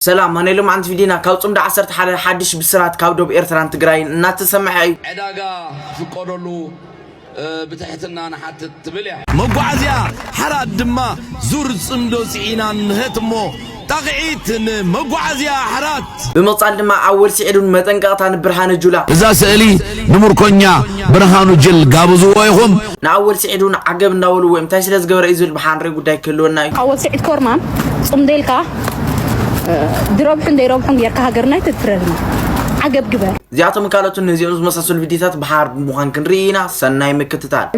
ሰላም፣ ኣነ ሎማዓንቲ ቪድዮና ካብ ጽምዶ ዓሰርተ ሓደ ሓድሽ ብስራት ካብ ዶብ ኤርትራን ትግራይን እናተሰምዐ እዩ። ዕዳጋ ክፍቀደሉ ብትሕትና ንሓትት ትብል እያ። መጓዓዝያ ሓራት ድማ ዙር ጽምዶ ጽዒና ንሀት እሞ ጣቕዒት ንመጓዓዝያ ሓራት። ብምቕጻል ድማ ኣወል ስዒድ እውን መጠንቀቕታ ንብርሃነ ጁላ። እዛ ስእሊ ንምርኮኛ ብርሃኑ ጅል ጋብዝዎ ኢኹም። ንኣወል ስዒድ እውን ዓገብ እንዳበልዎ እዮም። እንታይ ስለ ዝገበረ እዩ ዝብል ብሓንረ ጉዳይ ክህልወና እዩ። ኣወል ስዒድ ኮርማን ጽምዶ ኢልካ ድረብሑን ደይረብሑን ጌርካ ሃገርና ኣይትትረርና። ዓገብ ግበር። እዚኣቶም ካልኦትን ነዚኦም ዝመሳሰሉ ቪዲዮታት ብሓር ብምዃን ክንርኢ ኢና። ሰናይ ምክትታል።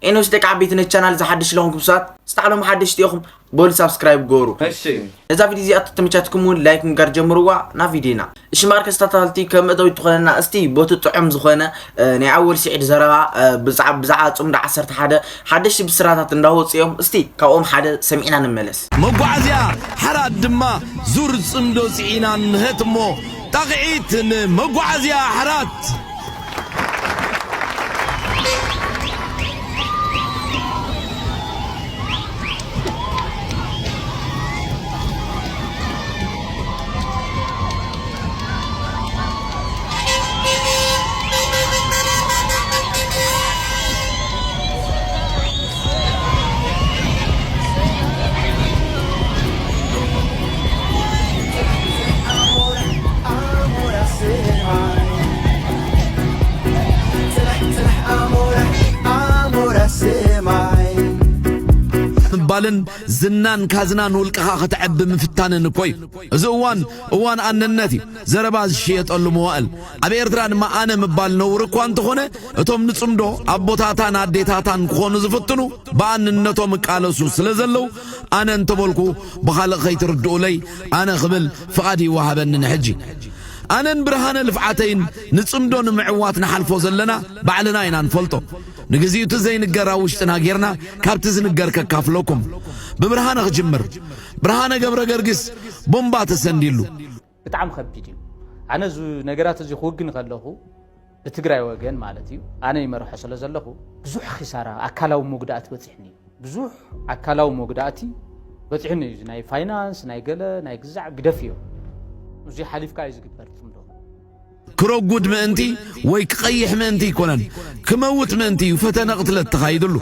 ኤኖስ ደቂ ዓበይቲ ነቲ ቻናል ዝሓድሽ ለኹም ክብሳት ስታዕሎም ሓደሽቲ ኢኹም በሉ ሳብስክራይብ ገሩ። እሺ ነዛ ቪዲዮ እዚኣ ተተመቻትኩም እውን ላይክ ምግባር ጀምርዋ። ናብ ቪዲዮና። እሺ ማርከስ ታታልቲ ከም መእተዊ ትኾነና እስቲ ቦቲ ጥዑም ዝኾነ ናይ ኣወል ስዒድ ዘረባ ብዛዕባ ብዛዕባ ጽምዶ ዓሰርተ ሓደ ሓደሽቲ ብስራታት እንዳወጽኦም እስቲ ካብኦም ሓደ ሰሚዕና ንመለስ። መጓዓዝያ ሓራት ድማ ዙር ጽምዶ ጽዒና ንሀት እሞ ጣቕዒት ንመጓዓዝያ ሓራት። ምባልን ዝናን ካዝናን ውልቅኻ ከተዕቢ ምፍታንን እኮ እዩ። እዚ እዋን እዋን ኣነነት እዩ። ዘረባ ዝሽየጠሉ መዋእል ኣብ ኤርትራ ድማ ኣነ ምባል ነውሪ እኳ እንተኾነ እቶም ንጽምዶ ኣቦታታን ኣዴታታን ክኾኑ ዝፍትኑ ብኣንነቶም እቃለሱ ስለ ዘለዉ ኣነ እንተበልኩ ብኻልእ ከይትርድኡለይ ኣነ ክብል ፍቓድ ይወሃበኒ ንሕጂ። ኣነን ብርሃነ ልፍዓተይን ንጽምዶ ንምዕዋት ንሓልፎ ዘለና ባዕልና ኢና ንፈልጦ። ንግዚኡ እቲ ዘይንገር ኣብ ውሽጥና ጌርና ካብቲ ዝንገር ከካፍለኩም። ብብርሃነ ክጅምር። ብርሃነ ገብረ ገርግስ ቦምባ ተሰንዲሉ። ብጣዕሚ ከቢድ እዩ። ኣነ እዚ ነገራት እዚ ክውግን ከለኹ ብትግራይ ወገን ማለት እዩ ኣነ ይመርሖ ስለ ዘለኹ ብዙሕ ኺሳራ ኣካላዊ መጉዳእቲ በፂሕኒ እዩ። ብዙሕ ኣካላዊ መጉዳእቲ በፂሕኒ እዩ። ናይ ፋይናንስ ናይ ገለ ናይ ግዛዕ ግደፍ እዮም። እዚ ሓሊፍካ እዩ ዝግበር ጽምዶ። ክረጉድ ምእንቲ ወይ ክቐይሕ ምእንቲ ኣይኮነን፣ ክመውት ምእንቲ እዩ ፈተነ ቅትለት ተኻይድሉ።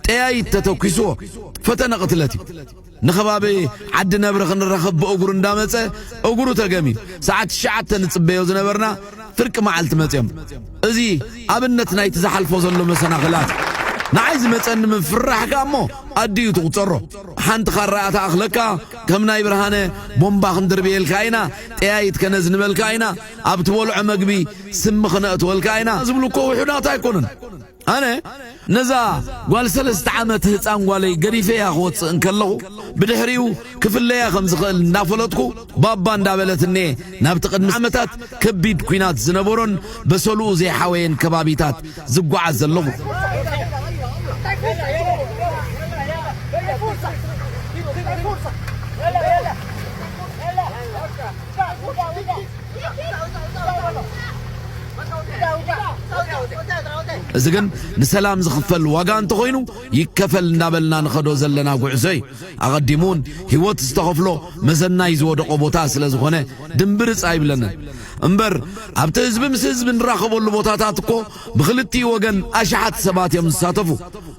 ጠያይት ተተኲስዎ ፈተነ ቅትለት እዩ። ንኸባቢ ዓዲ ነብሪ ክንራኸብ ብእግሩ እንዳመጸ እግሩ ተገምዩ። ሰዓት ትሽዓተ ንጽበዮ ዝነበርና ፍርቂ መዓልቲ መጽዮም። እዚ ኣብነት ናይቲ ዝሓልፎ ዘሎ መሰናኽላት እዩ። ንዓይ ዝመጸኒ ምፍርራሕ ከኣ እሞ ኣዲኡ ትቑጸሮ። ሓንቲ ካራ እያ ትኣኽለካ፣ ከም ናይ ብርሃነ ቦምባ ክንድርብየልካ ኢና፣ ጠያይት ከነዝንበልካ ኢና፣ ኣብ ትበልዖ መግቢ ስሚ ክነእትወልካ ኢና ዝብሉ እኮ ውሑዳት ኣይኮኑን። ኣነ ነዛ ጓል ሰለስተ ዓመት ህጻን ጓለይ ገዲፈያ ክወጽእ እንከለኹ ብድሕሪኡ ክፍለያ ከም ዝኽእል እንዳፈለጥኩ ባባ እንዳበለት እኔ ናብቲ ቅድሚ ዓመታት ከቢድ ኲናት ዝነበሮን በሰልኡ ዘይሓወየን ከባቢታት ዝጓዓዝ ዘለኹ። እዚ ግን ንሰላም ዝኽፈል ዋጋ እንተኾይኑ ይከፈል እንዳበልና ንኸዶ ዘለና ጉዕዞ እዩ። ኣቐዲሙ እውን ህይወት ዝተኸፍሎ መዘናይ ዝወደቖ ቦታ ስለ ዝኾነ ድምብርጽ ኣይብለንን። እምበር ኣብቲ ህዝቢ ምስ ህዝቢ ንራኸበሉ ቦታታት እኮ ብኽልቲኡ ወገን ኣሽሓት ሰባት እዮም ዝሳተፉ።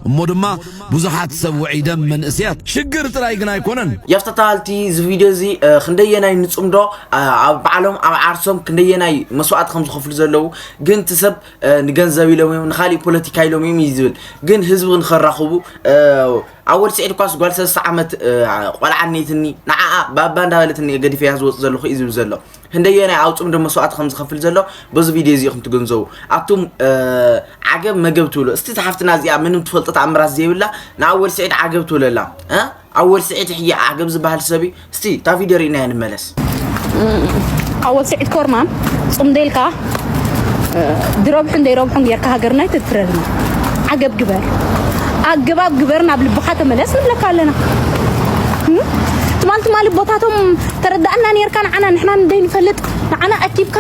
እሞ ድማ ብዙሓት ሰብ ውዒደም መንእስያት። ሽግር ጥራይ ግን ኣይኮነን። ያፍታታልቲ እዚ ቪድዮ እዚ ክንደየናይ ንጽምዶ ኣብ ባዕሎም ኣብ ዓርሶም ክንደየናይ መስዋእቲ ከም ዝኸፍሉ ዘለዉ ግን እቲ ሰብ ንገንዘብ ኢሎም እዮም ንካሊእ ፖለቲካ ኢሎም እዮም እዩ ዝብል ግን ህዝቢ ንኸራኽቡ ኣወል ስዒድ ኳስ ጓል ሰለስተ ዓመት ቆልዓ ኔትኒ ንዓኣ ባባ እንዳበለትኒ ገዲፈያ ዝወፅ ዘለኹ እዩ ዝብል ዘሎ ህንደየናይ ኣብ ፅምዶ መስዋእቲ ከም ዝኸፍል ዘሎ በዚ ቪድዮ እዚ ኢኹም ትግንዘቡ ኣቱም ዓገብ መገብ ትብሎ እስቲ ዝሓፍትና እዚኣ ምንም ትፈልጦ ተኣምራት ዘይብላ ንኣወል ስዒድ ዓገብ ትብለላ ኣወል ስዒድ ሕየ ዓገብ ዝበሃል ሰብ እዩ እስቲ እታ ቪድዮ ርኢናያ ንመለስ ኣወል ስዒድ ኮርማን ጽምዶ ኢልካ ድረብሑን ደይረብሑን ጌርካ ሃገርና ኣይትትረርና ዓገብ ግበር ኣገባብ ግበር ናብ ልብኻ ተመለስ ንብለካ ኣለና ትማል ትማሊ ቦታቶም ተረዳእና ኔርካ ንዓና ንሕና ንደይ ንፈልጥ ንዓና ኣኪብካ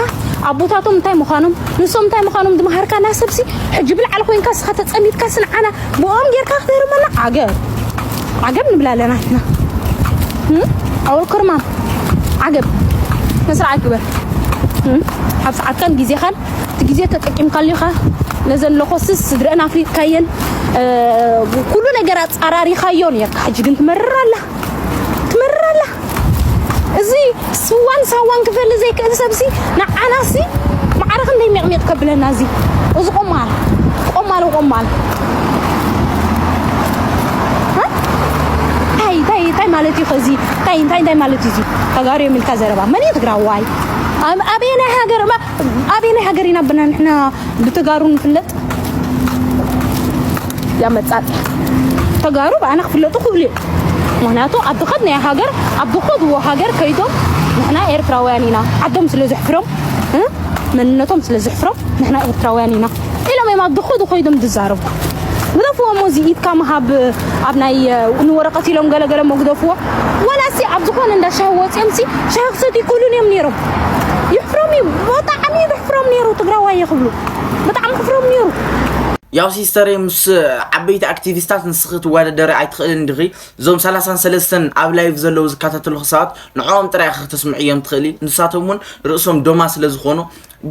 ኣቦታቶም እንታይ ምዃኖም ንሶም እንታይ ምዃኖም ዝመሃርካና ሰብሲ ሕጂ ብልዓል ኮይንካ ስኻ ተጸሚድካ ስንዓና ብኦም ጌርካ ክትህርመና ዓገብ ዓገብ ንብላ ኣለና ንሕና ኣወል ኮርማን ዓገብ መስርዓት ግበር። እም፣ ኣብ ሰዓትካን ግዜኻን፣ እቲ ግዜ ተጠቂምካሉ ኢኻ። ነዘን ለኾስስ ስድረአን ኣፍሊጥካየን፣ እ፣ ኩሉ ነገር ኣጻራሪኻዮ ነርካ። ሕጂ ግን ትመርር ኣላ፣ ትመርር ኣላ። እዚ ስዋን ሳዋን ክፈሊ ዘይክእል ሰብሲ ንዓናሲ ማዕረ ክንደይ ሚቕሚቕ ከብለና እዚ፣ እዚ ቆማል፣ ቆማል፣ ቆማል። እ? እንታይ፣ እንታይ፣ እንታይ ማለት እዩ ከዚ? እንታይ፣ እንታይ፣ እንታይ ማለት እዩ እዚ? ተጋሩ የሚልካ ዘረባ። መን እዩ ትግራዋይ? ኣብ-፣ ኣበየናይ ሃገር፣ ማ-፣ ኣበየናይ ሃገር ኢና ብና ንሕና ብተጋሩ ንፍለጥ? ያመጻጽ። ተጋሩ ብኣና ክፍለጡ ክብሉ እዮም። ምኽንያቱ ኣብ ዝኸድናዮ ሃገር፣ ኣብ ዝኸድዎ ሃገር ከይዶም ንሕና ኤርትራውያን ኢና፣ ዓዶም ስለ ዘሕፍሮም፣ እ? መንነቶም ስለ ዘሕፍሮም ንሕና ኤርትራውያን ኢና ኢሎም እዮም ኣብ ዝኸዱ ከይዶም ዝዛረቡ። ግደፍዎ እሞ እዚ ኢድካ ምሃብ ኣብ ናይ፣ እ፣ ንወረቐት ኢሎም ገለገለ እሞ ግደፍዎ። ወላ ሲ ኣብ ዝኾነ እንዳ ሻሂ ወፂኦም ሲ ሻሂ ክሰትዩ ይክእሉን እዮም ነይሮም። ይሕፍሮም እዩ፣ ብጣዕሚ እዩ ዘሕፍሮም ነይሩ ትግራዋይ ክብሉ። ብጣዕሚ ክሕፍሮም ነይሩ። ያው ሲስተር ምስ ዓበይቲ ኣክቲቪስታት ንስኺ ትወዳደሪ ኣይትኽእልን ዲኺ? እዞም ሰላሳን ሰለስተን ኣብ ላይቭ ዘለዉ ዝከታተሉኺ ሰባት ንዕኦም ጥራይ ኢኺ ክተስምዕዮም ትኽእሊ። ንሳቶም እውን ርእሶም ዶማ ስለ ዝኾኑ።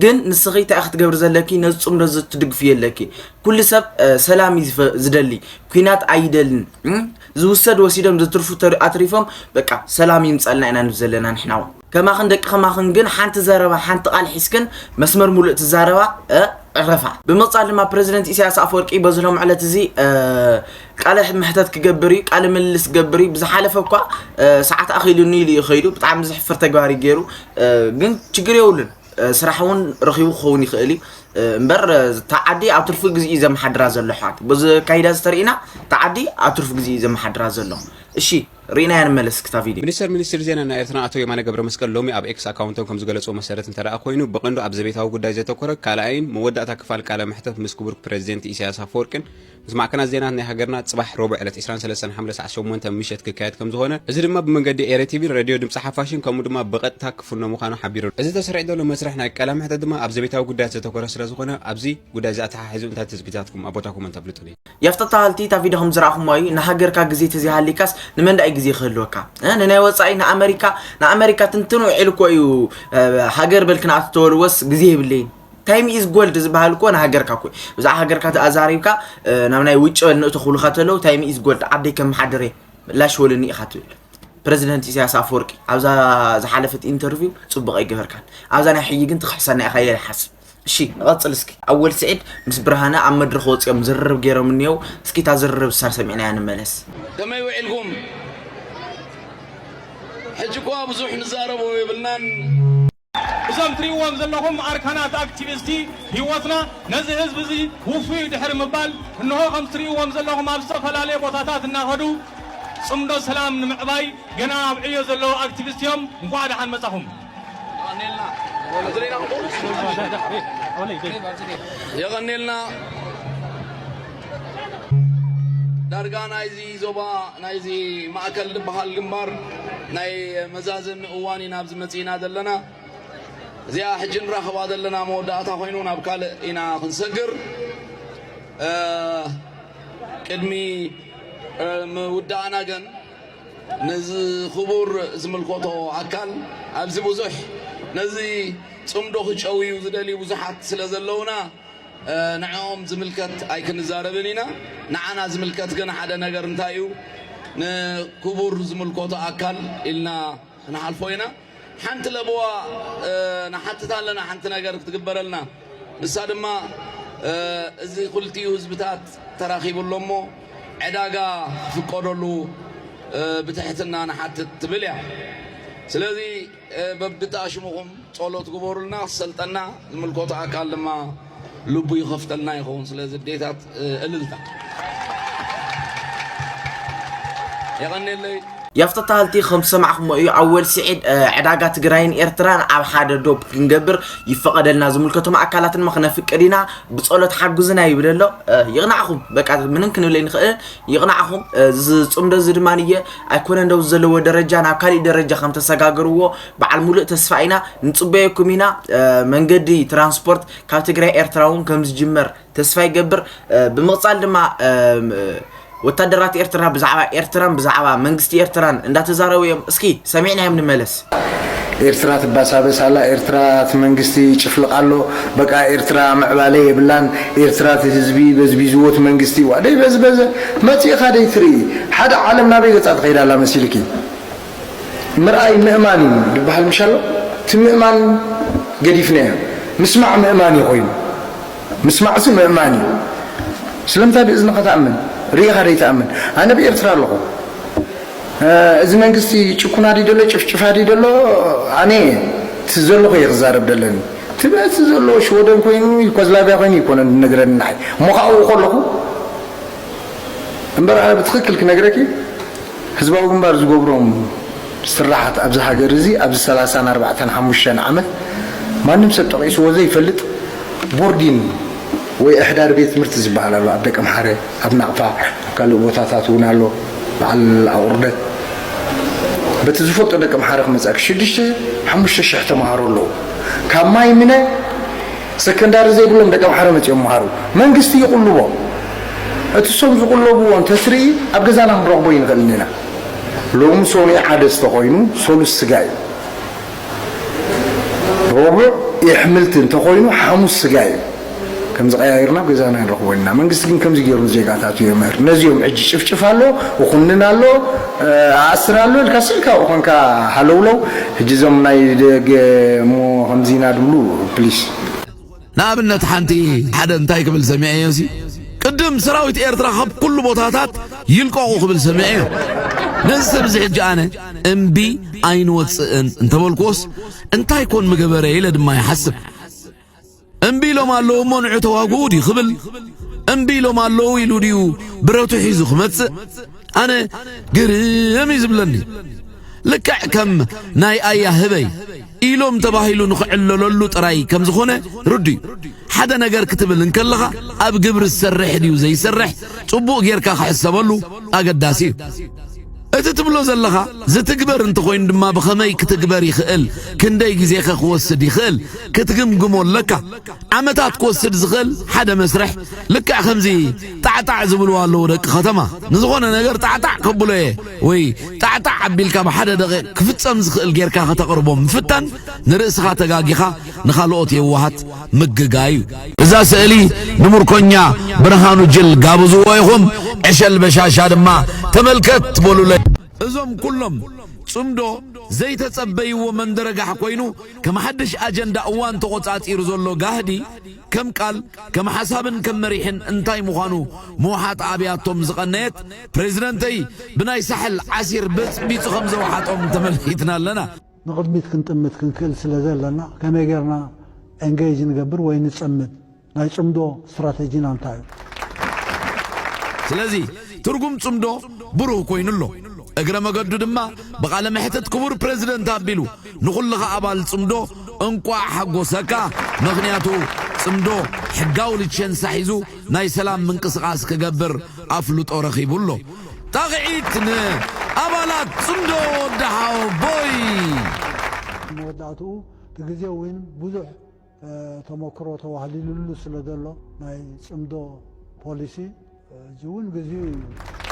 ግን ንስኺ እንታይ ኢኺ ክትገብሪ ዘለኪ? ነዚ ጽምዶ እዚ ትድግፍዮ ኣለኪ። ኩሉ ሰብ፣ እ፣ ሰላም እዩ ዝፈ-፣ ዝደሊ። ኲናት ኣይደልን። እም? ዝውሰድ ወሲዶም ዝትርፉ ተር-፣ ኣትሪፎም በቃ ሰላም ይምጻልና ኢና ንብል ዘለና ንሕና እውን። ከማኽን ደቂ ከማኽን ግን ሓንቲ ዘረባ፣ ሓንቲ ቃል ሒዝክን መስመር ሙሉእ ትዛረባ፣ እ፣ ዕረፋ። ብምቕጻል ድማ ፕረዚደንት ኢሳያስ ኣፈወርቂ በዚ ሎም ዕለት እዚ፣ እ፣ ቃለ ምሕተት ክገብር እዩ፣ ቃለ ምልልስ ክገብር እዩ። ብዝሓለፈ እኳ፣ እ፣ ሰዓት ኣኺሉኒ ኢሉ እዩ ኸይዱ። ብጣዕሚ ዘሕፍር ተግባር እዩ ገይሩ። እ፣ ግን ችግር የብሉን። እ፣ ስራሕ እውን ረኺቡ ክኸውን ይኽእል እዩ። እ፣ እምበር፣ እ፣ እታ ዓዲ ኣብ ትርፊ ግዜ እዩ ዘመሓድራ ዘሎ፣ ኣሕዋት። በዚ ኣካይዳ እዚ ተሪእና፣ እታ ዓዲ ኣብ ትርፊ ግዜ እዩ ዘመሓድራ ዘሎ። እሺ፣ ርኢናያ ንመለስ ክታ ቪድዮ። ሚኒስተር ሚኒስትሪ ዜና ናይ ኤርትራ ኣቶ የማነ ገብረ መስቀል ሎሚ ኣብ ኤክስ ኣካውንቶም ከም ዝገለጽዎ መሰረት እንተ ደኣ ኮይኑ፣ ብቐንዱ ኣብ ዘቤታዊ ጉዳይ ዘተኮረ ካልኣይን መወዳእታ ክፋል ቃለ መሕተት ምስ ክቡር ፕረዚደንት ኢሳያስ ኣፈወርቅን ምስ ማዕከናት ዜና ናይ ሃገርና ጽባሕ ረቡዕ ዕለት ዕስራን ሰለስተን ሓምለ ሰዓት ሸሞንተ ምሸት ክካየድ ከም ዝኾነ፣ እዚ ድማ ብመንገዲ ኤረ ቲቪን ሬድዮ ድምጺ ሓፋሽን ከምኡ ድማ ብቐጥታ ክፍኖ ምዃኑ ሓቢሩ። እዚ ተሰሪዑ ዘሎ መስርሕ ናይ ቃለ መሕተት ድማ ኣብ ዘቤታዊ ጉዳያት ዘተኮረ ስለ ዝኾነ፣ ኣብዚ ጉዳይ እዚ ኣተሓሒዙ እንታይ ትጽቢታትኩም ኣብ ቦታ ኮመንት ኣፍልጡኒ። ያፍጠታ ሃልቲ፣ እታ ቪድዮ ከም ዝረኣኹሞ እዩ፣ ንሃገርካ ግዜ ተዘይሃሊካስ ንመን ደኣ እዩ ግዜ ክህልወካ? እ፣ ንናይ ወጻኢ፣ ንኣመሪካ፣ ንኣመሪካ ትንትን ውዒሉ እኮ እዩ፣ እ፣ ሃገር በል ክንኣቱ ተበልዎስ ግዜ የብለይን። ታይም ኢዝ ጎልድ ዝበሃል እኮ ንሃገርካ እኮ እዩ። ብዛዕባ ሃገርካ ተኣዛሪብካ፣ እ፣ ናብ ናይ ውጭ በል ንእቶ ክብሉኻ ተለዉ፣ ታይም ኢዝ ጎልድ፣ ዓደይ ከመሓድር እየ፣ ላሽ በሉኒ ኢኻ ትብል። ፕረዚደንት ኢሳያስ ኣፈወርቂ ኣብዛ ዝሓለፈት ኢንተርቪው ጽቡቕ ኣይገበርካን። ኣብዛ ናይ ሕጂ ግን ትኽሕሰና ኢኻ ኢለ ይሓስብ። እሺ፣ ንቐጽል እስኪ። ኣወል ስዒድ ምስ ብርሃነ ኣብ መድረኽ ወጺኦም ዝርርብ ገይሮም እኒአው። እስኪ እታ ዝርርብ እሳ ሰሚዕናያ ንመለስ። ከመይ ውዒልኩም? ሕጂ እኳ ብዙሕ ንዛረቦ የብልናን። እዞም ትርእይዎም ዘለኹም ኣርካናት ኣክቲቪስቲ ህይወትና ነዚ ህዝቢ እዚ ውፉይ ድሕሪ ምባል፣ እንሆ ከም ትርእይዎም ዘለኹም ኣብ ዝተፈላለየ ቦታታት እናኸዱ ጽምዶ ሰላም ንምዕባይ ገና ኣብ ዕዮ ዘለዉ ኣክቲቪስት እዮም። እንኳዕ ደሓን መጻኹም። የቐኔልና። ዳርጋ ናይዚ ዞባ፣ ናይዚ ማእከል ዝበሃል ግንባር ናይ መዛዘሚ እዋን ኢና ኣብዚ መጺእና ዘለና። እዚኣ ሕጂ ንራኸባ ዘለና መወዳእታ ኮይኑ ናብ ካልእ ኢና ክንሰግር። እ፣ ቅድሚ፣ እ፣ ምውዳእና ግን ነዚ ክቡር ዝምልከቶ ኣካል ኣብዚ ብዙሕ ነዚ ጽምዶ ክጨውዩ ዝደልዩ ብዙሓት ስለ ዘለውና፣ እ፣ ንዕኦም ዝምልከት ኣይክንዛረብን ኢና። ንዓና ዝምልከት ግን ሓደ ነገር እንታይ እዩ? ንክቡር ዝምልከቶ ኣካል ኢልና ክንሓልፎ ኢና። ሓንቲ ለበዋ፣ እ፣ ንሓትት ኣለና፣ ሓንቲ ነገር ክትግበረልና። ንሳ ድማ፣ እ፣ እዚ ክልቲኡ ህዝብታት ተራኺቡ ኣሎ እሞ ዕዳጋ ክፍቀደሉ፣ እ፣ ብትሕትና ንሓትት ትብል እያ። ስለዚ፣ እ፣ በብዳሽምኹም ጸሎት ግበሩልና፣ ክሰልጠና ዝምልከቶ ኣካል ድማ ልቡ ይኸፍተልና ይኸውን። ስለዚ ኣዴታት፣ እ፣ እልልታ። የቐኔለይ። ያፍተታ ሃልቲ ከም ዝሰማዕኹሞ እዩ፣ ኣወል ስዒድ፣ እ፣ ዕዳጋ ትግራይን ኤርትራን ኣብ ሓደ ዶብ ክንገብር ይፈቐደልና፣ ዝምልከቶም ኣካላትን ድማ ክነፍቅድ ኢና፣ ብጸሎት ሓግዙና ይብል ኣሎ። እ፣ ይቕናዕኹም። በቃ ምንም ክንብል ኣይንኽእልን። ይቕናዕኹም። እ፣ እዚ ጽምዶ እዚ ድማ ንየ ኣይኮነን ዶ ዘለዎ ደረጃ ናብ ካሊእ ደረጃ ከም ተሰጋግርዎ በዓል ሙሉእ ተስፋ ኢና። ንጽበየኩም ኢና። እ፣ መንገዲ ትራንስፖርት ካብ ትግራይ ኤርትራ እውን ከም ዝጅመር ተስፋ ይገብር። እ፣ ብምቕጻል ድማ፣ እ፣ ወታደራት ኤርትራ ብዛዕባ ኤርትራን ብዛዕባ መንግስቲ ኤርትራን እንዳተዛረቡ እዮም። እስኪ ሰሚዕናዮም ንመለስ። ኤርትራ ትባሳበስ ኣላ፣ ኤርትራ እቲ መንግስቲ ይጭፍልቕ ኣሎ፣ በቃ ኤርትራ ምዕባለ የብላን፣ ኤርትራ እቲ ህዝቢ በዝቢዝዎ እቲ መንግስቲ፣ ዋ ደይ በዝበዘ መጺእኻ ደይ ትርኢ፣ ሓደ ዓለም ናበይ ገጻ ትኸይድ ኣላ መሲልኪ? ምርኣይ ምእማን እዩ ዝበሃል ምሽ ኣሎ፣ እቲ ምእማን ገዲፍናዮ፣ ምስማዕ ምእማን እዩ ኮይኑ፣ ምስማዕሲ ምእማን እዩ። ስለምንታይ ብእዝንኻ ትኣምን? ርኢኻ ደይ ትኣምን? ኣነ ብኤርትራ ኣለኹ። እዚ መንግስቲ ጭኩና ድዩ ደሎ፣ ጭፍጭፋ ድዩ ደሎ፣ ኣነ እቲ ዘለኹ እየ ክዛረብ ደለኒ። እቲ በቲ ዘሎ ሽወደን ኮይኑ ዩጎዝላቪያ ኮይኑ ይኮነ ዝነግረኒ ንዓይ። እሞ ካብኡ ከለኹ እምበር ኣነ ብትኽክል ክነግረኪ ህዝባዊ ግንባር ዝገብሮም ስራሓት ኣብዚ ሃገር እዚ ኣብዚ ሰላሳን ኣርባዕተን ሓሙሽተን ዓመት ማንም ሰብ ጠቒስዎ ዘይፈልጥ ቦርዲን ወይ ኣሕዳሪ ቤት ትምህርቲ ዝበሃል ኣሎ ኣብ ደቀምሓረ ኣብ ናቕፋ ኣብ ካልእ ቦታታት እውን ኣሎ በዓል ኣቑርደት በቲ ዝፈልጦ ደቀምሓረ ክመፅኣክ ሽዱሽተ ሓሙሽተ ሽሕ ተምሃሮ ኣለዉ ካብ ማይ ምነ ሰከንዳሪ ዘይብሎም ደቀምሓረ መፂኦም መሃሩ መንግስቲ ይቕልቦ እቲ ሶም ዝቕለብዎ እንተትርኢ ኣብ ገዛና ክንረኽቦ ይንኽእል ኢና ሎሚ ሶኒ ዓደስ ተኾይኑ ሶሉስ ስጋ እዩ ረቡዕ የሕምልቲ እንተኾይኑ ሓሙስ ስጋ እዩ ከምዚ ቀያይርና ኣብ ገዛና ንረኽቦ ኢና መንግስቲ ግን ከምዚ ገይሩ ንዜጋታቱ የምህር ነዚኦም ሕጂ ጭፍጭፍ ኣሎ እኹንን ኣሎ ኣኣስር ኣሎ ኢልካ ስልካ ኮንካ ሃለውለው ሕጂ እዞም ናይ ደገ እሞ ከምዚና ድብሉ ፕሊስ ንኣብነት ሓንቲ ሓደ እንታይ ክብል ሰሚዐዮ ሲ ቅድም ሰራዊት ኤርትራ ካብ ኩሉ ቦታታት ይልቀቑ ክብል ሰሚዐዮ ነዚ ሰብ እዚ ሕጂ ኣነ እምቢ ኣይንወፅእን እንተበልክዎስ እንታይ ኮን ምገበረ ኢለ ድማ ይሓስብ እምቢ ኢሎም ኣለዉ እሞ ንዑ ተዋግኡ ድዩ ክብል እምቢ ኢሎም ኣለዉ ኢሉ ድዩ ብረቱ ሒዙ ክመፅእ ኣነ ግርም እዩ ዝብለኒ ልክዕ ከም ናይ ኣያ ህበይ ኢሎም ተባሂሉ ንኽዕለለሉ ጥራይ ከም ዝኾነ ርዱይ ሓደ ነገር ክትብል እንከለኻ ኣብ ግብሪ ዝሰርሕ ድዩ ዘይሰርሕ ጽቡቕ ጌርካ ክሕሰበሉ ኣገዳሲ እዩ እቲ ትብሎ ዘለኻ ዝትግበር እንተኾይኑ ድማ ብኸመይ ክትግበር ይኽእል ክንደይ ግዜኸ ክወስድ ይኽእል ክትግምግሞ ኣለካ ዓመታት ክወስድ ዝኽእል ሓደ መስርሕ ልክዕ ከምዚ ጣዕጣዕ ዝብልዋ ኣለዉ ደቂ ከተማ ንዝኾነ ነገር ጣዕጣዕ ከብሎ እየ ወይ ጣዕጣዕ ኣቢልካ ብሓደ ደቂቕ ክፍጸም ዝኽእል ጌርካ ከተቕርቦ ምፍታን ንርእስኻ ተጋጊኻ ንኻልኦት የዋሃት ምግጋይ እዩ። እዛ ስእሊ ንምርኮኛ ብርሃኑ ጅል ጋብዝዎ ኢኹም ዕሸል በሻሻ ድማ ተመልከት በሉለይ። እዞም ኩሎም ጽምዶ ዘይተጸበይዎ መንደረጋሕ ኮይኑ ከም ሓድሽ ኣጀንዳ እዋን ተቖጻጺሩ ዘሎ ጋህዲ ከም ቃል ከም ሓሳብን ከም መሪሕን እንታይ ምዃኑ ምውሓጥ ኣብያቶም ዝቐነየት ፕሬዝደንተይ ብናይ ሳሕል ዓሲር በጽቢጹ ከም ዘውሓጦም ተመልኪትና ኣለና። ንቕድሚት ክንጥምት ክንክእል ስለ ዘለና ከመይ ጌርና engage ንገብር ወይ ንጸምድ ናይ ጽምዶ ስትራተጂና እንታይ እዩ? ስለዚ ትርጉም ጽምዶ ብሩህ ኮይኑ ኣሎ። እግረ መገዱ ድማ ብቓለ መሕትት ክቡር ፕረዚደንት ኣቢሉ ንኹልኻ ኣባል ጽምዶ እንቋዕ ሓጎሰካ፣ ምኽንያቱ ጽምዶ ሕጋዊ ልቸንሳ ሒዙ ናይ ሰላም ምንቅስቓስ ክገብር ኣፍልጦ ረኺቡ ኣሎ። ጣቕዒት ንኣባላት ጽምዶ ወዲ ሓወቦይ። መወዳእትኡ እቲ ግዜ እውን ብዙሕ ተመክሮ ተዋህሊሉሉ ስለ ዘሎ ናይ ጽምዶ ፖሊሲ ሕጂ እውን ግዚኡ እዩ።